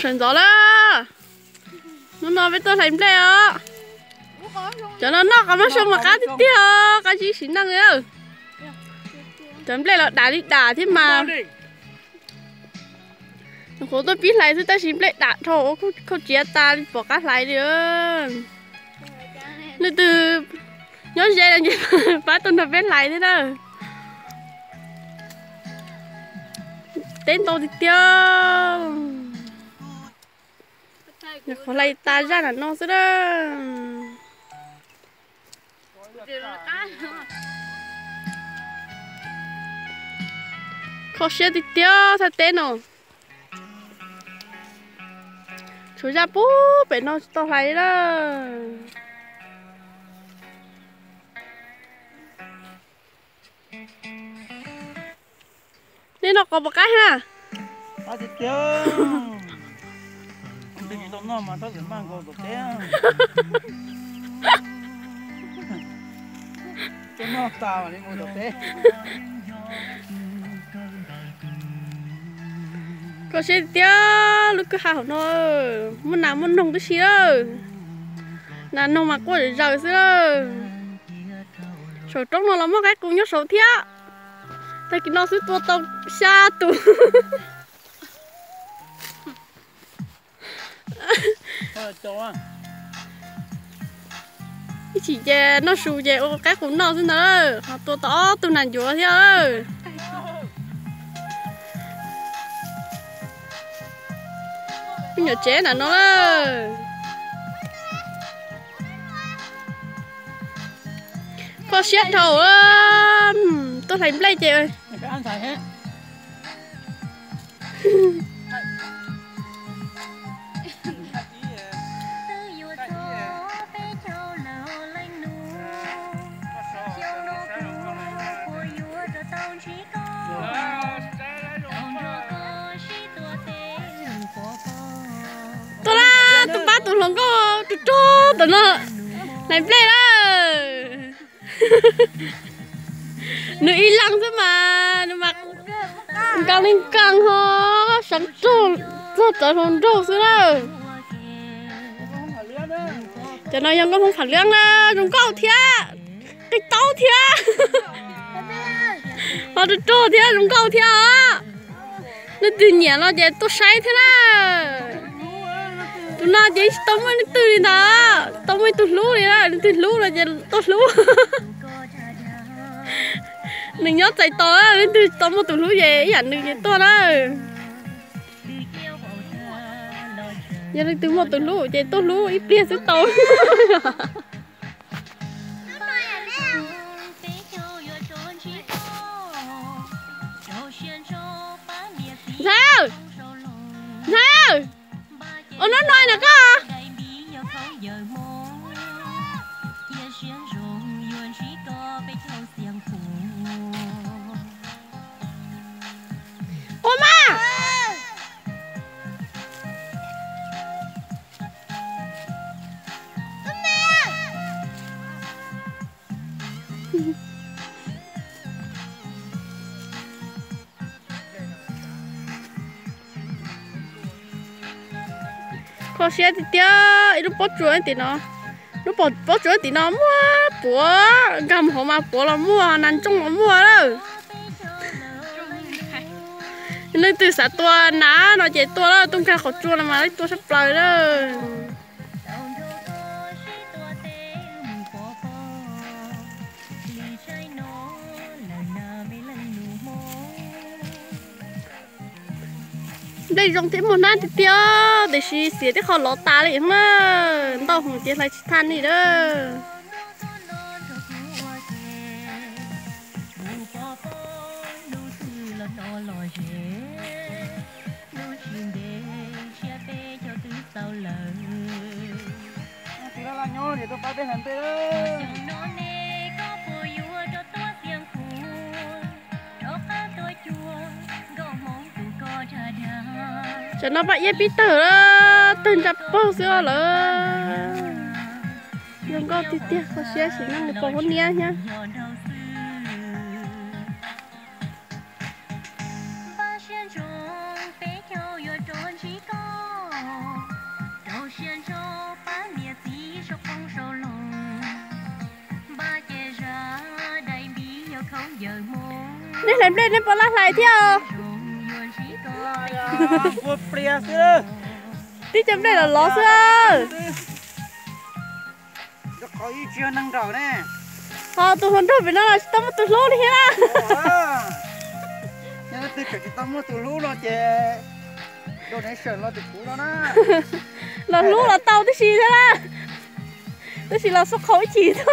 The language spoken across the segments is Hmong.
Sawv ntxov lawm. Hnub no peb tuaj hlais nplej os. Cov no noj qhov muab sua mas qab tiag tiag, qab zib sim neej li. Cov nplej los dam li dam thiab mas. Nyuam qhuav tuaj pib hlais xwb tab sis nplej dam dhau, khauj tsiav tas li pom qab hlais li. Leej twg nyob ze no ces pab tuaj nrog peb hlais thiab na. Teb ntau tiag tiag. Nyuam qhuav hlais tas zaj nram no xwb na. Kho siab tiag tiag thaj teb no. Tshuav zaj pub pem no tsis tau hlais li na. Nej noj qos puas qab ha? Kho siab tiag, lub kwj ha hauv no muaj nas muaj noog tib si. Nas noog mas quaj zom zaws xwb. Saum roob no los muaj qaib qus nyob saud thiab. Tag kis no xwb tua tau xya tus. Ib chim ces noj su ces ua qaib qus noj xwb ntag, ho tua tau ob tug nas ncuav thiab. Me nyuam tsev nram no lawm. Kho siab dhau, tuaj hlais nplej ces Tuaj lawm, tus pab tus hluas nkauj rog rog tom no hlais nplej lawm. Nws ib leeg xwb mas nws mas nkaus li nkees ho, seev rog txog txawv hluas nraug xwb lawm. Cov no yog nkauj Hmoob Pham Lwb na, zoo nkauj thiab, qig taub thiab, ho rog rog thiab zoo nkauj thiab os. Leej twg nyiam no ces tuaj saib thiab na. Tus no ces tsis tau muaj leej twg li ntawd, tsis tau muaj ib tug hlub li na, leej twg hlub no ces tuaj hlub. Nws nyob txais tos, leej twg tsis tau muaj tus hlub ces ib yam nws ces tuaj na. Yog leej twg muaj tus hlub ces tuaj hlub ib pliag xwb tau. Ntxhais, ntxhais, ua nub no na koj. Ua mas. Kho siab tiag tiag, ib lub pob tsuas tim no, lub pob tsuas tim no muaj puav, nkag mus hauv mas puav los muaj, nas ntsooj los muaj lawm. Leej twg xav tua nas no ces tua lawm, tuaj nkag qhov tsua no mas tua tshaj plaws lawm. Nplej zoo thiab muaj hnab tiag tiag, tiam sis xiav tib qho lov tas li na, ntau heev ces hlais tsis thaj li lawm. Tam no paj iab pib tawg lawm, tawg ntsa paug xwb lawm. Zoo nkauj tiag tiag, kho siab sim neej li pom huab niab thiab. Nej hlais nplej nej puas laj hlais thiab? Tib co nplej los lov xwb. Ho tus hluas nraug pem no los tsis tau muaj tus hlub li thiab na. Yog leej twg tseem tsis tau muaj tus hlub no ces donation los tus kuv no na. Los hlub los tau tib si thiab na. Tab sis los xub qhau ib chim tuaj.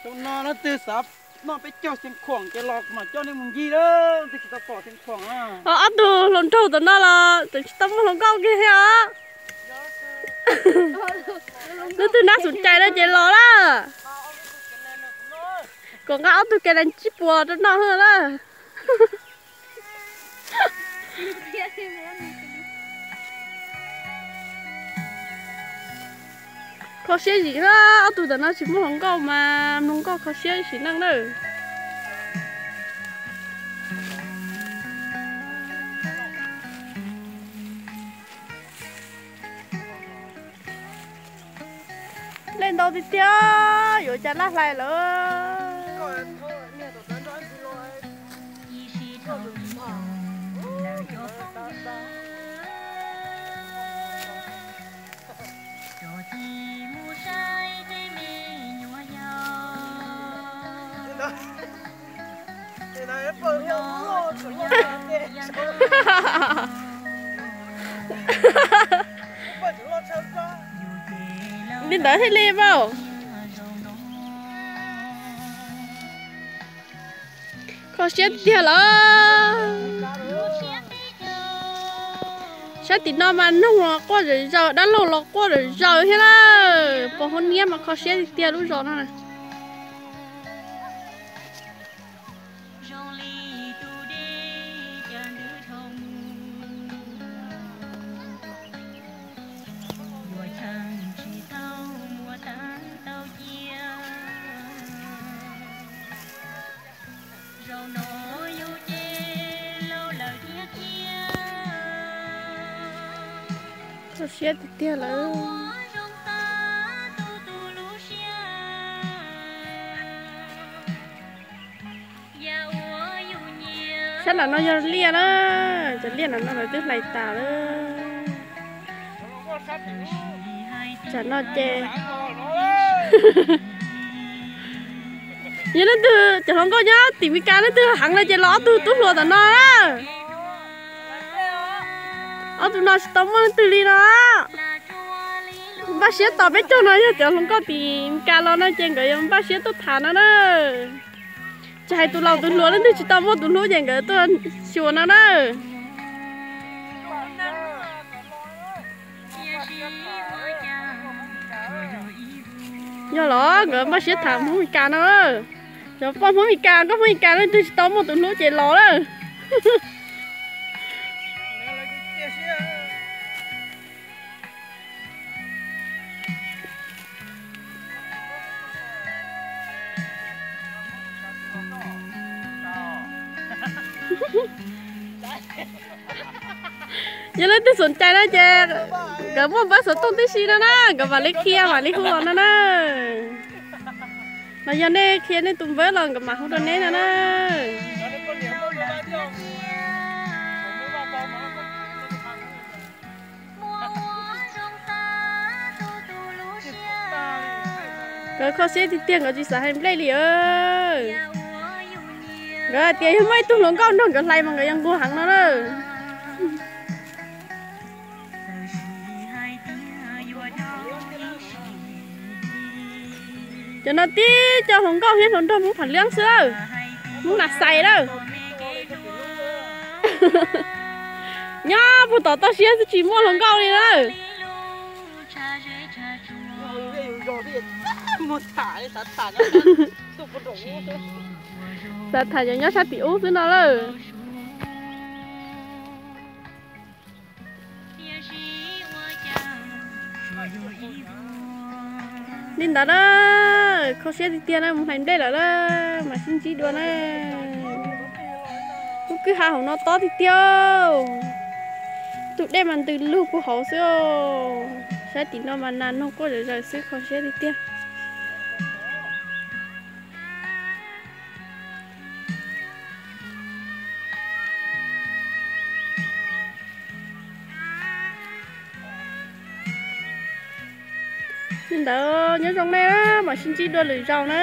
Tus no leej twg xav noj peb caug xeev khuam ces los mam coj nej mus ncig lawm, twb tsis tau pom xeev khuam. Ho ob tug hluas nraug tom no los tseem tsis tau muaj hluas nkauj kiag thiab os. Leej twg nab xum cai no ces los lawm. Kom nqa ob tug ke lees tsib puas rau noj na. Kho siab zim na, ob tug tom no tsis muaj hluas nkauj mas mloog nkauj kho siab ib sim neej na. Nplej ntau tiag tiag, yuav cas laj hlais lawm. Li ntawd thiaj li mas. Kho siab tiag lawm. Sab tim no mas noog los quaj zom zaws, dab laug los quaj zom zaws thiab lawm. Pos hauv niab mas kho siab tiag tiag lub zos no na. Kho siab tiag tiag lawm. Sab nram no yog liaj na, cov liaj nram no lawv twb hlais tas lawm. Tsam no ces yog leej twg cov hluas nkauj nyob tim Meskas leej twg heev no ces los ob tug tub hluas tom no na. Ob tug no tsis tau muaj leej twg li no. Npaj siab tos peb caug no yog cov hluas nkauj tim Meskas los no ces nkawd yuav npaj siab tuaj tham no na. Tsis hais tus laus tus hluas leej twg tsis tau muaj tus hlub ces nkawd tuaj xyuas no na. Yog los nkawd npaj siab tham Hmoob Meskas no. Cov poj Hmoob Meskas, nkauj Hmoob Meskas leej twg tsis tau muaj tus hlub ces los lawm. Yog leej twg xoom cai no ces nkawd muaj npawb xov tooj tib si no na, nkawd mam li qhia mam li hu los no na. Los yog nej qhia nej tus npawb los nkawd mam hu rau neb no na. Nkawd kho siab tiag tiag, nkawd tsis xav hais nplej li. Nkawd hais tias yog muaj ib tug hluas nkauj nrog nkawd hlais mas nkawd yuav nquag heev no na. Cov no tib co hluas nkauj thiab hluas nraug Hmoob Phav Liab xwb, Hmoob Nas Xais lawm. Nyob puag tom toj siab xwb tsis muaj hluas nkauj li na. Xav tham cov nyob sab tim ub xwb no lawm. Li ntawd na, kho siab tiag tiag na, mus hlais nplej lawm na, mam sib ntsib dua na. Kuv Kwj ha hauv no tob tiag tiag. Tus dej mas ntws lug puag hauv xwb. Saib tim no mas nas noog quaj zom zaws xwb, kho siab tiag tiag. Li ntawd nyob zoo nej, mam sib ntsib dua lwm zaus na.